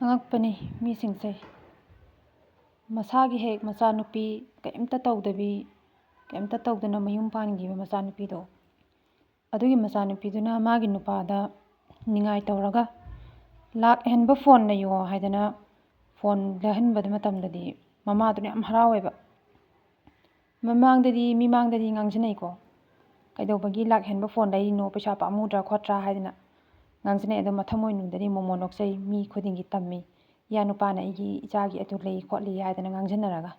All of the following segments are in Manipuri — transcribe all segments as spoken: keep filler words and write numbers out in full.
ꯑꯉꯛꯄꯅꯤ ꯃꯤꯁꯤꯡꯁꯦ꯫ ꯃꯁꯥꯒꯤ ꯍꯦꯛ ꯃꯆꯥꯅꯨꯄꯤ ꯀꯩꯝꯇ ꯇꯧꯗꯕꯤ, ꯀꯩꯝꯇ ꯇꯧꯗꯅ ꯃꯌꯨꯝ ꯄꯥꯟꯈꯤꯕ ꯃꯆꯥꯅꯨꯄꯤꯗꯣ, ꯑꯗꯨꯒꯤ ꯃꯆꯥꯅꯨꯄꯤꯗꯨꯅ ꯃꯥꯒꯤ ꯅꯨꯄꯥꯗ ꯅꯤꯡꯉꯥꯏ ꯇꯧꯔꯒ ꯂꯥꯛ ꯍꯦꯟꯕ ꯐꯣꯟ ꯂꯩꯌꯣ ꯍꯥꯏꯗꯅ ꯐꯣꯟ ꯂꯩꯍꯟꯕ ꯃꯇꯝꯗꯗꯤ ꯃꯃꯥꯗꯨꯅ ꯌꯥꯝ ꯍꯔꯥꯎꯋꯦꯕ꯫ ꯃꯃꯥꯡꯗꯗꯤ, ꯃꯤꯃꯥꯡꯗꯗꯤ ꯉꯥꯡꯖꯅꯩꯀꯣ, "ꯀꯩꯗꯧꯕꯒꯤ ꯂꯥꯛ ꯍꯦꯟꯕ ꯐꯣꯟ ꯂꯩꯔꯤꯅꯣ, ꯄꯩꯁꯥ ꯄꯥꯝꯃꯨꯗ꯭ꯔꯥ ꯈꯣꯠꯇ꯭ꯔꯥ?" ꯍꯥꯏꯗꯅ ꯉꯥꯡꯖꯅꯩ꯫ ꯑꯗꯣ ꯃꯊꯃꯣꯏꯅꯨꯡꯗꯗꯤ ꯃꯣꯃꯣꯟ ꯅꯣꯛꯆꯩ, ꯃꯤ ꯈꯨꯗꯤꯡꯒꯤ ꯇꯝꯃꯤ, "ꯏꯌꯥ ꯅꯨꯄꯥꯅ ꯑꯩꯒꯤ ꯏꯆꯥꯒꯤ ꯑꯗꯨ ꯂꯩ ꯈꯣꯠꯂꯤ" ꯍꯥꯏꯗꯅ ꯉꯥꯡꯖꯟꯅꯔꯒ꯫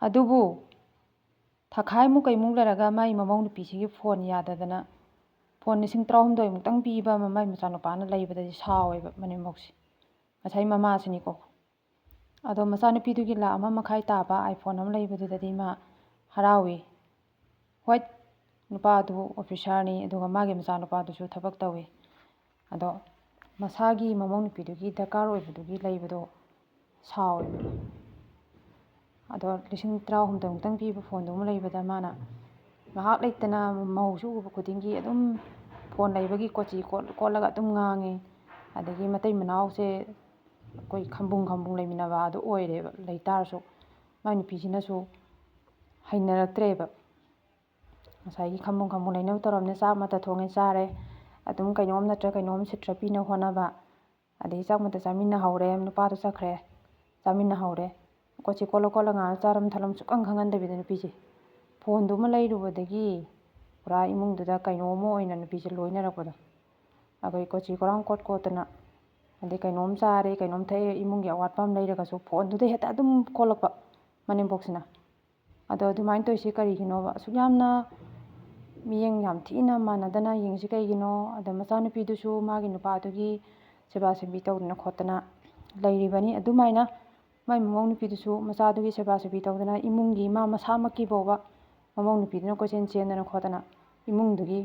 ꯑꯗꯨꯕꯨ ꯊꯥꯈꯥꯏꯃꯨꯛ ꯀꯩꯃꯨꯛ ꯂꯩꯔꯒ ꯃꯥꯏ ꯃꯃꯧ ꯅꯨꯄꯤꯁꯤꯒꯤ ꯐꯣꯟ ꯌꯥꯗꯗꯅ, ꯐꯣꯟ ꯂꯤꯁꯤꯡ ꯇꯔꯥꯍꯨꯝꯗꯣꯏꯃꯨꯛꯇꯪ ꯄꯤꯕ ꯑꯃ ꯃꯥꯏ ꯃꯆꯥꯅꯨꯄꯥꯅ ꯂꯩꯕꯗꯗꯤ ꯁꯥꯎꯋꯦꯕ ꯃꯅꯦꯝꯕꯣꯛꯁꯦ, ꯉꯁꯥꯏ ꯃꯃꯥꯁꯤꯅꯤꯀꯣ꯫ ꯑꯗꯣ ꯃꯆꯥꯅꯨꯄꯤꯗꯨꯒꯤ ꯂꯥꯛ ꯑꯃ ꯃꯈꯥꯏ ꯇꯥꯕ iPhone ꯑꯃ ꯂꯩꯕꯗꯨꯗꯗꯤ ꯃꯥ ꯍꯔꯥꯎꯏ꯫ ꯍꯣꯏ, ꯅꯨꯄꯥꯗꯨ officerꯅꯤ, ꯑꯗꯨꯒ ꯃꯥꯒꯤ ꯃꯆꯥꯅꯨꯄꯥꯗꯨꯁꯨ ꯊꯕꯛ ꯇꯧꯏ꯫ ꯑꯗꯣ ꯃꯁꯥꯒꯤ ꯃꯃꯧ ꯅꯨꯄꯤꯗꯨꯒꯤ ꯗꯔꯀꯥꯔ ꯑꯣꯏꯕꯗꯨꯒꯤ ꯂꯩꯕꯗꯣ ꯁꯥꯎꯋꯦꯕ꯫ ꯑꯗꯣ ꯂꯤꯁꯤꯡ ꯇꯔꯥꯍꯨꯝꯗꯣꯏꯃꯨꯛꯇꯪ ꯄꯤꯕ ꯐꯣꯟꯗꯨꯃ ꯂꯩꯕꯗ ꯃꯥꯅ ꯉꯥꯏꯍꯥꯛ ꯂꯩꯇꯅ ꯃꯧꯁꯨ ꯎꯕ ꯈꯨꯗꯤꯡꯒꯤ ꯑꯗꯨꯝ ꯐꯣꯟ ꯂꯩꯕꯒꯤ ꯀꯣꯆꯤ ꯀꯣꯠ-, ꯀꯣꯠꯂꯒ ꯑꯗꯨꯝ ꯉꯥꯡꯉꯦ꯫ ꯑꯗꯒꯤ ꯃꯇꯩ ꯃꯅꯥꯎꯁꯦ ꯑꯩꯈꯣꯏ ꯈꯝꯕꯨꯡ ꯈꯝꯕꯨꯡ ꯂꯩꯃꯤꯟꯅꯕ ꯑꯗꯨ ꯑꯣꯏꯔꯦꯕ꯫ ꯂꯩꯇꯥꯔꯁꯨ ꯃꯥꯏ ꯅꯨꯄꯤꯁꯤꯅꯁꯨ ꯍꯩꯅꯔꯛꯇ꯭ꯔꯦꯕ꯫ ꯉꯁꯥꯏꯒꯤ ꯈꯝꯕꯨꯡ ꯈꯝꯕꯨꯡ ꯂꯩꯅꯕ ꯇꯧꯔꯝꯅꯤꯅ ꯆꯥꯛ ꯑꯃꯠꯇ ꯊꯣꯡꯉꯦ, ꯆꯥꯔꯦ꯫ ꯑꯗꯨꯝ ꯀꯩꯅꯣꯝ ꯅꯠꯇ꯭ꯔ ꯀꯩꯅꯣꯝ ꯁꯤꯠꯇ꯭ꯔ ꯄꯤꯅ ꯍꯣꯠꯅꯕ꯫ ꯑꯗꯒꯤ ꯆꯥꯛ ꯑꯃꯠꯇ ꯆꯥꯃꯤꯟꯅꯍꯧꯔꯦ, ꯅꯨꯄꯥꯗꯣ ꯆꯠꯈ꯭ꯔꯦ, ꯆꯥꯃꯤꯟꯅꯍꯧꯔꯦ꯫ ꯀꯣꯆꯤ ꯀꯣꯠꯂ ꯀꯣꯠꯂ ꯉꯥꯏꯍꯥꯛ ꯆꯥꯔꯝ ꯊꯛꯂꯝ ꯁꯨꯛꯈꯪ ꯈꯪꯍꯟꯗꯕꯤꯗ ꯅꯨꯄꯤꯁꯦ꯫ ꯐꯣꯟꯗꯨꯃ ꯂꯩꯔꯨꯕꯗꯒꯤ ꯄꯨꯔꯥ ꯏꯃꯨꯡꯗꯨꯗ ꯀꯩꯅꯣꯝ ꯑꯣꯏꯅ ꯅꯨꯄꯤꯁꯦ ꯂꯣꯏꯅꯔꯛꯄꯗꯣ꯫ ꯑꯩꯈꯣꯏ ꯀꯣꯆꯤ ꯀꯣꯔꯥꯡ ꯀꯣꯠ ꯀꯣꯠꯇꯅ, ꯑꯗꯩ ꯀꯩꯅꯣꯝ ꯆꯥꯔꯦ, ꯀꯩꯅꯣꯝ ꯊꯛꯑꯦ, ꯏꯃꯨꯡꯒꯤ ꯑꯋꯥꯠꯄ ꯑꯃ ꯂꯩꯔꯒꯁꯨ ꯐꯣꯟꯗꯨꯗ ꯍꯦꯛꯇ ꯑꯗꯨꯝ ꯀꯣꯠꯂꯛꯄ ꯃꯅꯦꯝꯕꯣꯛꯁꯤꯅ꯫ ꯑꯗꯣ ꯑꯗꯨꯃꯥꯏꯅ ꯇꯧꯔꯤꯁꯤ ꯀꯔꯤꯒꯤꯅꯣꯕ? ꯑꯁꯨꯛ ꯌꯥꯝꯅ ꯃꯤꯠꯌꯦꯡ ꯌꯥꯝ ꯊꯤꯅ ꯃꯥꯟꯅꯗꯅ ꯌꯦꯡꯉꯤꯁꯤ ꯀꯩꯒꯤꯅꯣ? ꯑꯗ ꯃꯆꯥꯅꯨꯄꯤꯗꯨꯁꯨ ꯃꯥꯒꯤ ꯅꯨꯄꯥꯗꯨꯒꯤ ꯁꯦꯕꯥ ꯁꯦꯕꯤ ꯇꯧꯗꯅ ꯈꯣꯠꯇꯅ ꯂꯩꯔꯤꯕꯅꯤ꯫ ꯑꯗꯨꯃꯥꯏꯅ ꯃꯥꯏ ꯃꯃꯧ ꯅꯨꯄꯤꯗꯨꯁꯨ ꯃꯆꯥꯗꯨꯒꯤ ꯁꯦꯕꯥ ꯁꯦꯕꯤ ꯇꯧꯗꯅ, ꯏꯃꯨꯡꯒꯤ ꯃꯥ ꯃꯁꯥꯃꯛꯀꯤ ꯐꯥꯎꯕ ꯃꯃꯧ ꯅꯨꯄꯤꯗꯨꯅ ꯀꯣꯏꯆꯦꯟ ꯆꯦꯟꯗꯅ ꯈꯣꯠꯇꯅ ꯏꯃꯨꯡꯗꯨꯒꯤ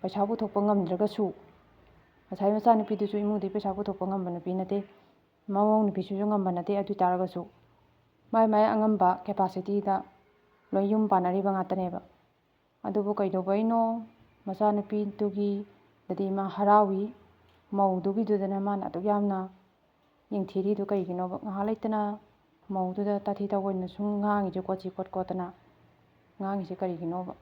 ꯄꯩꯁꯥ ꯄꯨꯊꯣꯛꯄ ꯉꯝꯗ꯭ꯔꯒꯁꯨ, ꯉꯁꯥꯏ ꯃꯆꯥꯅꯨꯄꯤꯗꯨꯁꯨ ꯏꯃꯨꯡꯗꯨꯒꯤ ꯄꯩꯁꯥ ꯄꯨꯊꯣꯛꯄ ꯉꯝꯕ ꯅꯨꯄꯤ ꯅꯠꯇꯦ, ꯃꯃꯧ ꯅꯨꯄꯤꯁꯤꯁꯨ ꯉꯝꯕ ꯅꯠꯇꯦ꯫ ꯑꯗꯨ ꯑꯣꯏ ꯇꯥꯔꯒꯁꯨ ꯃꯥꯏ ꯃꯥꯏ ꯑꯉꯝꯕ capacityꯗ ꯂꯣꯏ ꯌꯨꯝ ꯄꯥꯟꯅꯔꯤꯕ ꯉꯥꯛꯇꯅꯦꯕ꯫ ꯑꯗꯨꯕꯨ ꯀꯩꯗꯧꯕꯩꯅꯣ ꯃꯆꯥꯅꯨꯄꯤꯗꯨꯒꯤꯗꯗꯤ ꯃꯥ ꯍꯔꯥꯎꯏ, ꯃꯧꯗꯨꯒꯤꯗꯨꯗꯅ ꯃꯥꯅ ꯑꯗꯨꯛ ꯌꯥꯝꯅ ꯌꯦꯡꯊꯤꯔꯤꯗꯨ ꯀꯔꯤꯒꯤꯅꯣꯕ? ꯉꯥꯏꯍꯥꯛ ꯂꯩꯇꯅ ꯃꯧꯗꯨꯗ ꯇꯥꯊꯤ ꯇꯥꯑꯣꯏꯅ ꯁꯨꯝ ꯉꯥꯡꯉꯤꯁꯦ, ꯀꯣꯠꯁꯤ ꯀꯣꯠ ꯀꯣꯠꯇꯅ ꯉꯥꯡꯉꯤꯁꯦ ꯀꯔꯤꯒꯤꯅꯣꯕ?